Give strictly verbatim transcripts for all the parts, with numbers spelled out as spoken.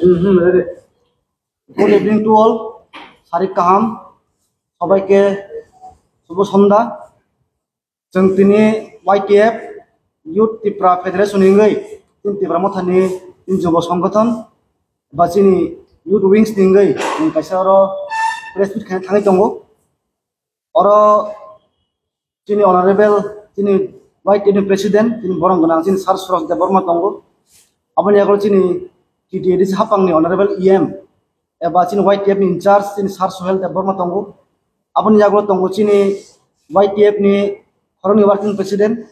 Good evening to all. Sarik kaham. Sabaike subho sonda. Chwng tini Y T F, Youth Tipra Federation hingwi, chini Tipra Mothani chini Jubo Songgothon ba chini Youth Wings ni hingwi chwng kaisa oro press meet khaina thangwi tongo. Oro chini honorable, chini Y T F ni president, chini borong gwnang, chini Sir Suraj Debbarma tongo. Aboni yagulo chini T T A D C haphangni honorable E M, eba chini Y T F ni in charge, chini Sir Sohel Debbarma tongo. Aboni yagulo tongo chini Y T F ni khoroknwi working president,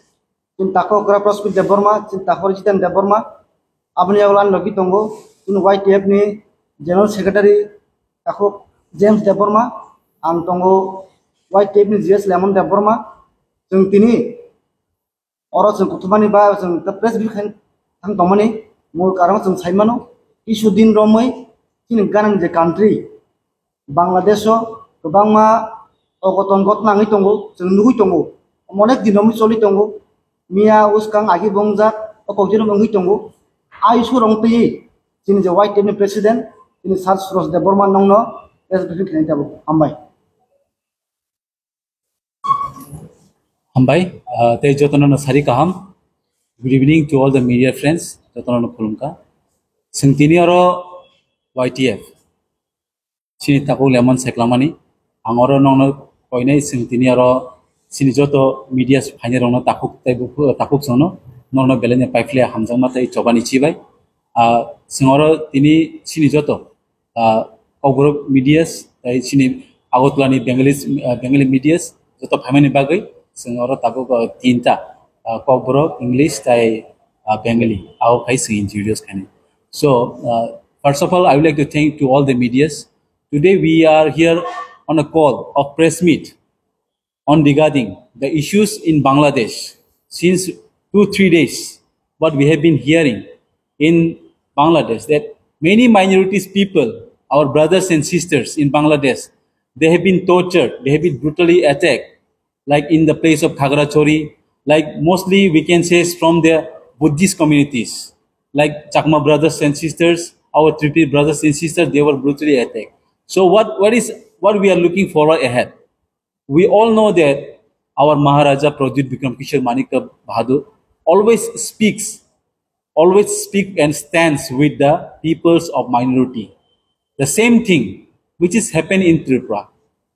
chini takhuk Okra Prospit Debbarma, chini takhuk Jiten Debbarma. Aboni yagulo ani logi tongo chini Y T F ni general secretary takhuk James Debbarma, ang tongo Y T F ni G S Lemon Debbarma. Chwng tini oro chwng kuthumani ba chwng ta press brief khain thang tongmani mul karon chwng sai mano, kisu din romwi chini ganang je country Bangladesh o kwbangma ogoton gotna wngwi tongo, chwng nugwi tongo, onek din romwi choli tongo, miya uskang agi bongjak o kokjino wngwi tongo. Ai surong twi chini je Y T F ni president chini Sir Suraj Debbarma nongno press briefing khainai tabuk. Hambai. Hambai, ah, tei jotono no sari kaham. Good evening to all the media friends. Jotono no khulumkha. Chwng tini oro Y T F. Chini takhuk Lemon Seklamani. Ang oro nongno koinai chwng tini oro chini joto media phainai rokno takhuk tei buphuru, takhuk chwngno nongno belai ni paiphle hamjakma tei chobani chibai. Ah, chwng oro tini chini joto ah, Kokborok medias, tei chini Agartala ni Bengali, ah, Bengali medias, joto phaimani bagwi, chwng oro tabuk, ah, tinta, ah, Kokborok, English, tei, ah, Bengali, abo khai chwng introduce khainai. So, ah, first of all, I would like to thank to all the medias. Today we are here on a call of press meet on regarding the issues in Bangladesh. Since two, three days, what we have been hearing in Bangladesh, that many minorities people, our brothers and sisters in Bangladesh, they have been tortured, they have been brutally attacked, like in the place of Khagrachari, like mostly we can say is from the Buddhist communities, like Chakma brothers and sisters, our Tripuri brothers and sisters, they were brutally attacked. So what, what is, what we are looking forward ahead? We all know that our Maharaja Pradyut Bikram Kishore Manikya Bahadur always speaks, always speak and stands with the peoples of minority. The same thing which is happening in Tripura.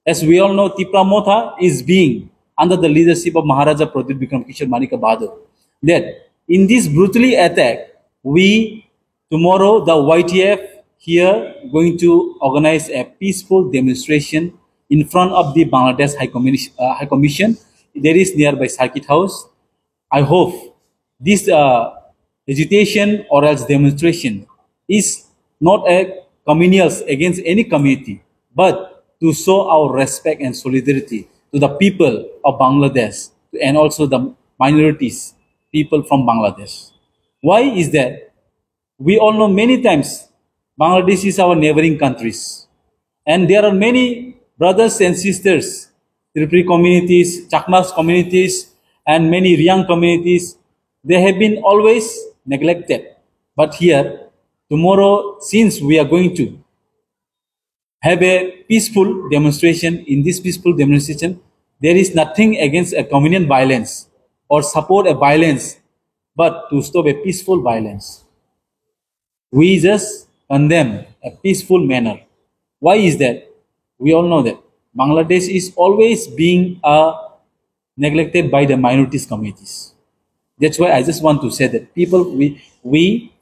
As we all know, Tipra Motha is being under the leadership of Maharaja Pradyut Bikram Kishore Manikya Bahadur. That in this brutally attack, we Tomorrow, the Y T F here going to organize a peaceful demonstration in front of the Bangladesh High Commission, uh, High Commission. That is nearby Circuit House. I hope this, uh, agitation or else demonstration is not a communals against any community, but to show our respect and solidarity to the people of Bangladesh and also the minorities, people from Bangladesh. Why is that? We all know many times Bangladesh is our neighboring countries. And there are many brothers and sisters, Tripuri communities, Chakmas communities, and many Riang communities. They have been always neglected. But here, tomorrow, since we are going to have a peaceful demonstration, in this peaceful demonstration, there is nothing against a communal violence or support a violence, but to stop a peaceful violence. We just condemn a peaceful manner. Why is that? We all know that Bangladesh is always being, uh, neglected by the minorities communities. That's why I just want to say that people, we, we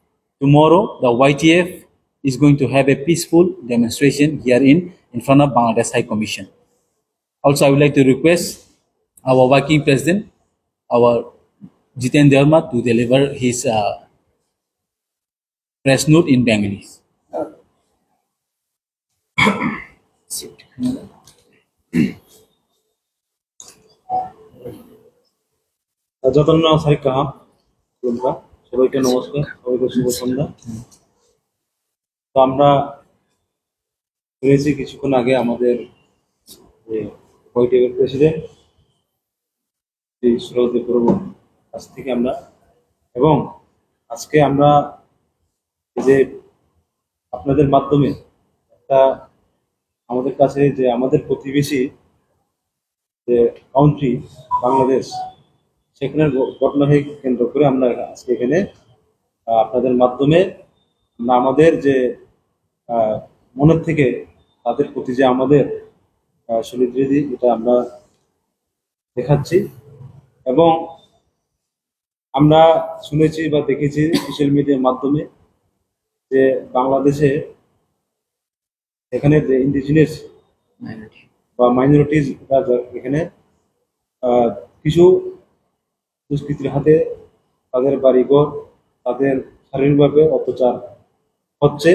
tomorrow, the Y T F is going to have a peaceful demonstration here in, in front of Bangladesh High Commission. Also, I would like to request our working president, our Jiten Debbarma, to deliver his, uh, press note in Bengali. Jotono sari kaham, khulumkha, সবাইকে নমস্কার, সবাইকে শুভ সন্ধ্যা। তো আমরা শুনেছি কিছুক্ষণ আগে আমাদের যে Y T F এর প্রেসিডেন্ট শ্রী সুরজ দেববর্মার কাছ থেকে আমরা, এবং আজকে আমরা এই যে আপনাদের মাধ্যমে একটা আমাদের কাছে যে আমাদের প্রতিবেশী যে কান্ট্রি বাংলাদেশ, সেখানের ঘ-, ঘটনাকে কেন্দ্র করে আমরা আজকে এখানে, আহ, আপনাদের মাধ্যমে আমরা আমাদের যে, আহ, মনের থেকে তাদের প্রতি যে আমাদের, আহ, সলিডারিটি, এটা আমরা দেখাচ্ছি। এবং আমরা শুনেছি বা দেখেছি সোশ্যাল মিডিয়ার মাধ্যমে যে বাংলাদেশে এখানে যে ইন্ডিজিনাস বা মাইনরিটিজ এখানে, আহ, কিছু দুষ্কৃতীর হাতে তাদের বাড়িঘর, তাদের শারীরিকভাবে অত্যাচার হচ্ছে,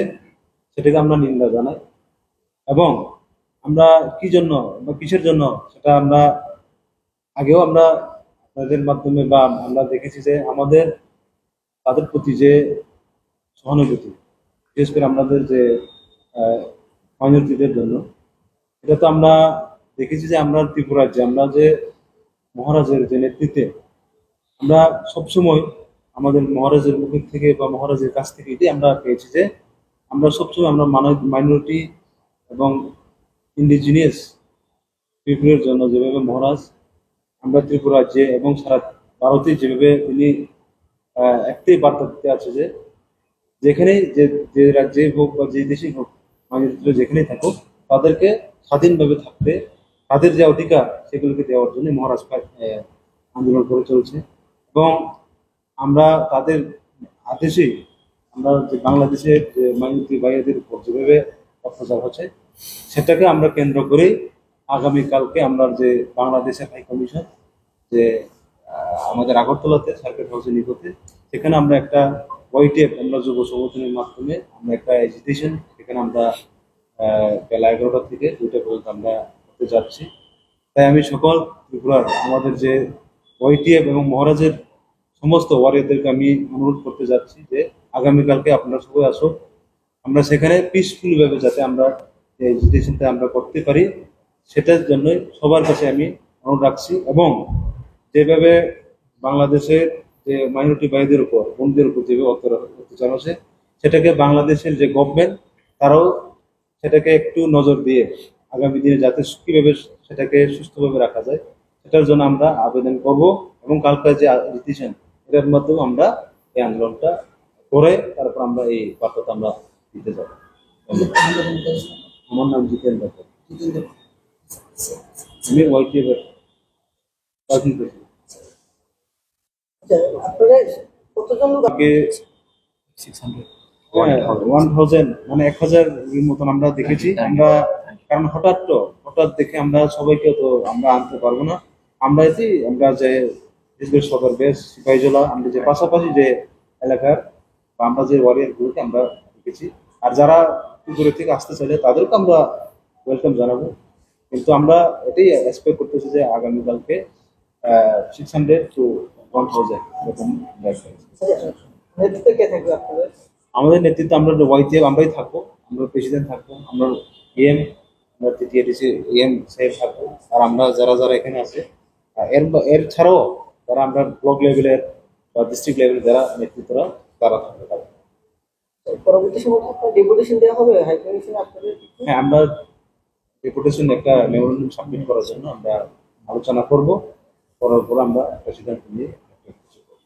সেটাকে আমরা নিন্দা জানাই। এবং আমরা কি জন্য বা কিসের জন্য, সেটা আমরা আগেও আমরা আপনাদের মাধ্যমে বা আমরা দেখেছি যে আমাদের তাদের প্রতি যে সহানুভূতি, বিশেষ করে আমাদের যে, আহ, মাইনরিটিদের জন্য, এটা তো আমরা দেখেছি যে আমরা ত্রিপুরার যে, আমরা যে মহারাজের যে নেতৃত্বে আমরা সবসময় আমাদের মহারাজের মুখ থেকে বা মহারাজের কাছ থেকে এটাই আমরা পেয়েছি যে আমরা সবসময় আমরা মানব-, মাইনরিটি এবং ইন্ডিজিনিয়াস পিপলের জন্য যেভাবে মহারাজ আমরা ত্রিপুরা রাজ্যে এবং সারা ভারতে যেভাবে তিনি, আহ, একটাই বার্তা দিতে আছে যে যেখানেই যে, যে রাজ্যেই হোক বা যে দেশেই হোক, মাইনরিটিরা যেখানেই থাকুক, তাদেরকে স্বাধীনভাবে থাকতে, তাদের যে অধিকার সেগুলোকে দেওয়ার জন্য মহারাজ প্রায়, আহ, আন্দোলন করে চলছে। এবং আমরা তাদের আদেশে আমরা যে বাংলাদেশের যে মাইনরিটি ভাইদের উপর যেভাবে অত্যাচার হচ্ছে, সেটাকে আমরা কেন্দ্র করেই আগামীকালকে আমরা যে বাংলাদেশের হাই কমিশন যে, আহ, আমাদের আগরতলাতে সার্কিট হাউসে নিকটে, সেখানে আমরা একটা ওয়াইটিএফ, আমরা যুব সংগঠনের মাধ্যমে আমরা একটা এজিটেশন সেখানে আমরা, আহ, বেলা এগারোটা থেকে দুইটা পর্যন্ত আমরা করতে যাচ্ছি। তাই আমি সকল ত্রিপুরার আমাদের যে ওয়াইটিএফ এবং মহারাজের সমস্ত ওয়ারিয়রদেরকে আমি অনুরোধ করতে যাচ্ছি যে আগামীকালকে আপনারা সবাই আসুন, আমরা সেখানে পিসফুল ভাবে যাতে আমরা এই এজিটেশনটা আমরা করতে পারি, সেটার জন্য সবার কাছে আমি অনুরোধ রাখছি। এবং যেভাবে বাংলাদেশের যে মাইনরিটি ভাইদের উপর, বোনদের উপর যেভাবে অত্যাচার, অত্যাচার হচ্ছে, সেটাকে বাংলাদেশের যে গভর্নমেন্ট, তারাও সেটাকে একটু নজর দিয়ে আগামী দিনে যাতে সু-, কিভাবে সেটাকে সুস্থভাবে রাখা যায়, সেটার জন্য আমরা আবেদন করব। এবং কালকে যে আ-, এজিটেশন, এটার মাধ্যমে আমরা এই আন্দোলনটা করে তারপর আমরা এই বার্তাটা আমরা দিতে যাব। ধন্যবাদ। আমার নাম জিতেন দত্ত। আমি ওয়াইটিএফ এর ওয়ার্কিং প্রেসিডেন্ট। আচ্ছা, আপনারা কতজন লোক? আগে সিক্স হান্ড্রেড। হ্যাঁ, ওয়ান থাউজেন্ড, মানে এক হাজার এর মতন আমরা দেখেছি। আমরা, কারণ হঠাৎ তো, হঠাৎ দেখে আমরা সবাইকে তো আমরা আনতে পারবো না। আমরা এসে, আমরা যে বিশেষ করে সদর বেস, সিপাহীজলা, আমরা যে পাশাপাশি যে এলাকার বা আমরা যে ওয়ারিয়র গুলোকে আমরা দেখেছি। আর যারা দূরে থেকে আসতে চাইলে তাদেরকে আমরা ওয়েলকাম জানাবো। কিন্তু আমরা এটাই এক্সপেক্ট করতেছি যে আগামীকালকে, uh, six hundred to one thousand এরকম ব্যাগ হবে। নেতৃত্বে কে থাকবে আপনাদের? আমাদের নেতৃত্বে আমরা ওয়াইটিএফ আমরাই থাকবো, আমরা প্রেসিডেন্ট থাকবো, আমরা ইএম, আমরা টিটিএডিসি ইএম সাহেব থাকবো, আর আমরা যারা যারা এখানে আছে, আহ, এর বা-, এর ছাড়াও যারা আমরা ব্লক লেভেলের বা ডিস্ট্রিক্ট লেভেলে যারা নেতৃত্বরা, তারা থাকবে, তারা। পরবর্তী সময় কি আপনার ডেপুটেশন দেওয়া হবে হাই কমিশনে আপনাদের? হ্যাঁ, আমরা ডেপুটেশন একটা মেমোরেন্ডাম সাবমিট করার জন্য আমরা আলোচনা করব, করার পর আমরা একটা সিদ্ধান্ত নিয়ে একটা কিছু করব।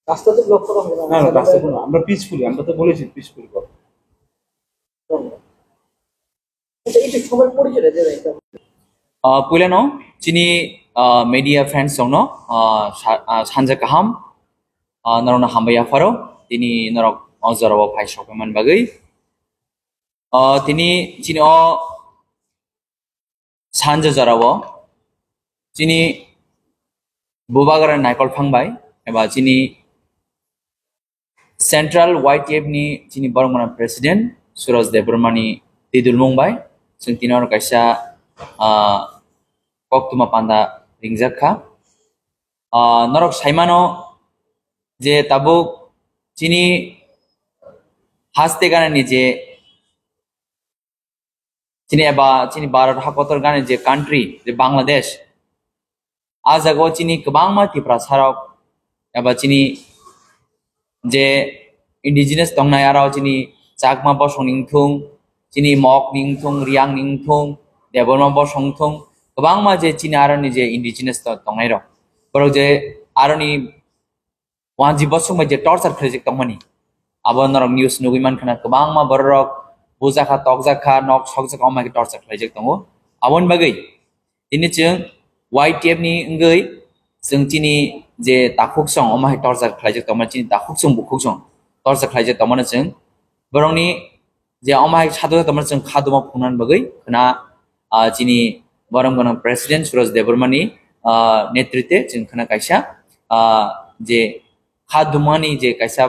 রাস্তা তো ব্লক করা হবে না? না, না, রাস্তা কোনো, আমরা পিসফুলি, আমরা তো বলেছি পিসফুলি করব। ধন্যবাদ। আচ্ছা, একটু সবার পরিচয়টা দিয়ে দেন। Ah, puilano chini, ah, media friends rokno, ah, sa-, ah, sanja kaham, ah, norokno hambai yapharo, tini norok o jorao phai sokmani bagwi. Ah, tini chini o sanja jorao chini bubagra naikol phang bai eba chini Central Y T F ni chini borok mano President Suraj Debbarma ni twi dulmung bai chwng tini oro kaisa, ah, koktwma panda ringjak kha. Ah, norok sai mano je tabuk chini haste gana ni je chini eba chini Bharat hakotor gani je country, je Bangladesh, a jaga o chini kwbangma Tiprasa rok eba chini je indigenous tongnai, aro chini Chakma bosong ni wngthung, chini Mok ni wngthung, Riang ni wngthung, Debbarma bosong wngthung, kwbangma je chini aroni je indigenous to-, tongnai rok, borok je aroni wanji bosong bai je torture khlaijak tongmani, abo norok news nugui mankha na, kwbangma borok rok bujakha, tokjakha, nok sokjakha, omo hai khe torture khlaijak tongo. Aboni bagwi tini chwng Y T F ni wngwi chwng chini je takhuk song, omo hai torture khlaijak tongmani, chini takhuk song, bukhuk song torture khlaijak tongmani chwng borokni je omo hai satok tongmani chwng khaduma phungnani bagwi khna, ah, chini borom gwnang President Suraj Debbarmani, ah, netritwe chwng khna kaisa, ah, je khadumani je kaisa,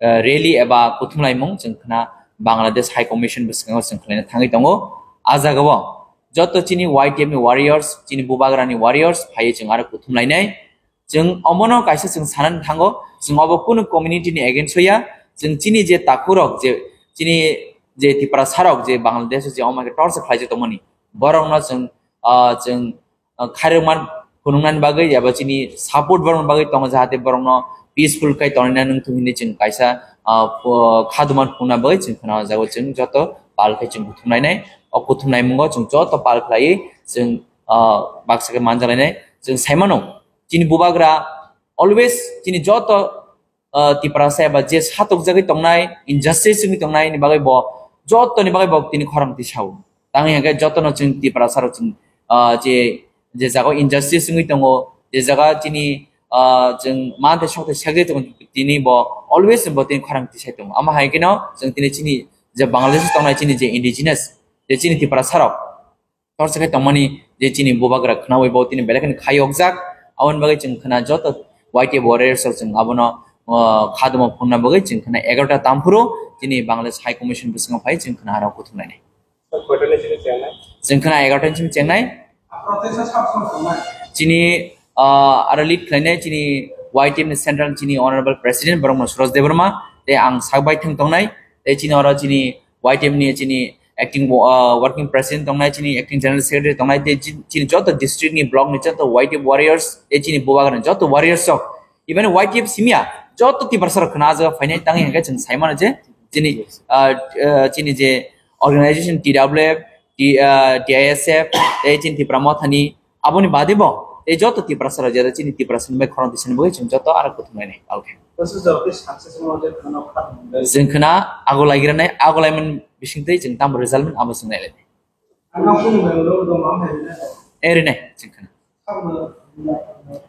ah, rally eba kuthumlaimung chwng khna Bangladesh High Commission bwskango chwng khlaina thangwi tongo. A jagao joto chini Y T F ni warriors, chini bubagrani warriors phaiwi chwng aro kuthumlainai. Chwng omono kaisa chwng sanani thango, chwng obo kunu community ni against o ya, chwng chini je takhurok je chini je Tiprasa rok je Bangladesh o je omo khe torture khlaijak tongmani, borokno chwng, ah, chwng, ah, khairokma phunuknani bagwi eba chini support borokni bagwi tongo, jahate borokno peaceful khai tonina nung thung hinwi chwng kaisa, ah, pho-, khaduma phunukna bagwi chwng khna o jago chwng joto pal khai chwng kuthumlainai. O kuthumlaimungo chwng joto pal khlaiwi chwng, ah, baksa khe manjalainai. Chwng saimano chini bubagra always chini joto, ah, Tiprasa eba je satokjagwi tongnai, injustice wngwi tongnai ni bagwi bo, jotoni bagwi bo tini khorang tisao. Tangwi hwnkhe jotono chwng Tiprasa rok chwng, ah, je, je jaga injustice wngwi tongo, je jaga chini, ah, chwng manthe sokte sekjai tongo, tini bo always bo tini khorang tisai tongo. Amo hai kheno chwng tini chini je Bangladesh tongnai chini je indigenous, je chini Tiprasa rok, torsa khe tongmani je chini bubagra khnaui bo tini belai kheno khayokjak. Aboni bagwi chwng khna joto Y T F warriors rok chwng abono, ah, khaduma phunukna bagwi chwng khna egarota tamphuru chini Bangladesh High Commission bwskango phai chwng khna aro kuthumlainai. Chwng khna egarota ni simi chengnai. Chini, ah, aro lead khlainai chini Y T F ni central chini honorable president borokno Suraj Debbarma, tei ang sak bai thang tongnai, tei chini oro chini Y T F ni chini acting, ah, working president tongnai, chini acting general secretary tongnai, tei chi-, chini joto district ni block ni joto Y T F warriors, tei chini bubagra ni joto warriors rok, even Y T F simya joto Tiprasa rok khna ajak phainai. Tangwi hwnkhe chwng saimano je chini, ah, ah, chini je organization T W F, T-, ah, T I S F, tei chini Tipra Mothani, aboni bade bo tei joto Tiprasa rok jera chini Tiprasa ni bai khorang tisani bagwi chwng joto aro kuthumlainai. Okay. Chwng khna ago laigiranai, ago laimani bisingtwi chwng tamo result mano abo chwng nailai. Erinai chwng khna.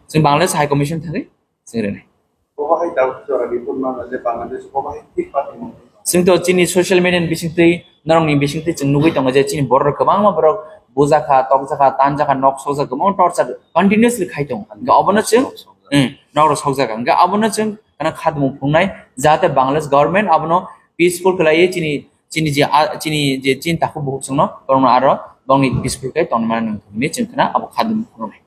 Chwng Bangladesh High Commission thangwi chwng rinai. Chwng to chini social media ni bisingtwi, norokni bisingtwi chwng nugwi tongo je chini borok rok kwbangma borok bujakha, tokjakha, tanjakha, nok sokjak, kwbangma torture continuously khai tongo. Hwnkhe obono chwng, hmm, nok rok sokjak. Hwnkhe obono chwng khna khadumung phunuknai, jahate Bangladesh government abono peaceful khlaiwi chini, chini je, a, chini je chini takhuk bukhuk chwngno, borokno aro bongni peaceful khe tongmani nung thumni chwng khna abo khadumung phunuknai.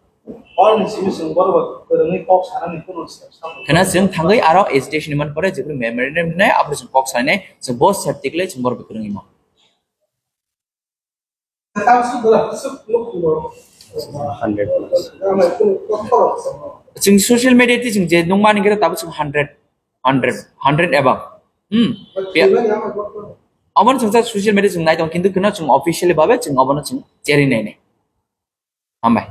Khna chwng thangwi aro agitation ni man pore jephru memorandum hinai abo chwng kok sanai, chwng bo safety khlai chwng borok kwrwngwi ma. Hundred plus. Chwng social media ti chwng je nung mani khe tabuk chwng hundred, hundred, hundred above. Hmm. Obono chwng social media chwng nai tong, kintu kheno chwng officially babe chwng obono chwng cheri nai nai. Hambai.